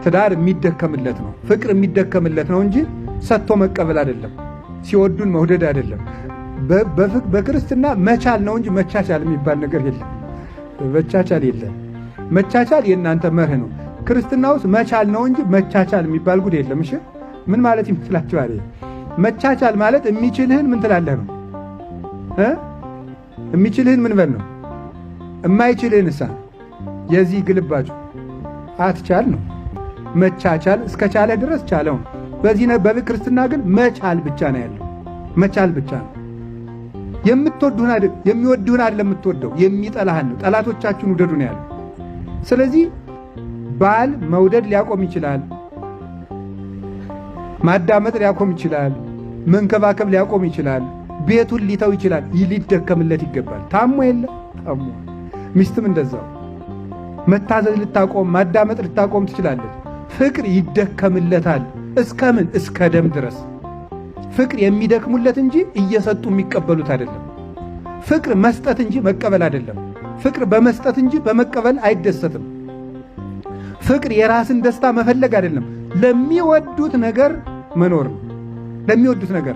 ትዳር የሚደከምለት ነው፣ ፍቅር የሚደከምለት ነው እንጂ ሰጥቶ መቀበል አይደለም። ሲወዱን መውደድ አይደለም። በክርስትና መቻል ነው እንጂ መቻቻል የሚባል ነገር የለም። መቻቻል የለም። መቻቻል የእናንተ መርህ ነው። ክርስትና ውስጥ መቻል ነው እንጂ መቻቻል የሚባል ጉድ የለም። እሺ ምን ማለት ይመስላችኋል? መቻቻል ማለት የሚችልህን ምን ትላለህ ነው እ የሚችልህን ምን በል ነው። የማይችልህን እሳ የዚህ ግልባጩ አትቻል ነው። መቻቻል እስከቻለ ድረስ ቻለው ነው። በዚህ በክርስትና ግን መቻል ብቻ ነው ያለው። መቻል ብቻ ነው። የምትወዱህን አይደል የሚወድህን አይደለም የምትወደው የሚጠላህን ነው። ጠላቶቻችሁን ውደዱ ነው ያለው። ስለዚህ ባል መውደድ ሊያቆም ይችላል። ማዳመጥ ሊያቆም ይችላል። መንከባከብ ሊያቆም ይችላል። ቤቱን ሊተው ይችላል። ሊደከምለት ይገባል። ታሞ የለ ታሞ። ሚስትም እንደዛው መታዘዝ ልታቆም ማዳመጥ ልታቆም ትችላለች። ፍቅር ይደከምለታል። እስከ ምን? እስከ ደም ድረስ። ፍቅር የሚደክሙለት እንጂ እየሰጡ የሚቀበሉት አይደለም። ፍቅር መስጠት እንጂ መቀበል አይደለም። ፍቅር በመስጠት እንጂ በመቀበል አይደሰትም። ፍቅር የራስን ደስታ መፈለግ አይደለም፣ ለሚወዱት ነገር መኖር ነው። ለሚወዱት ነገር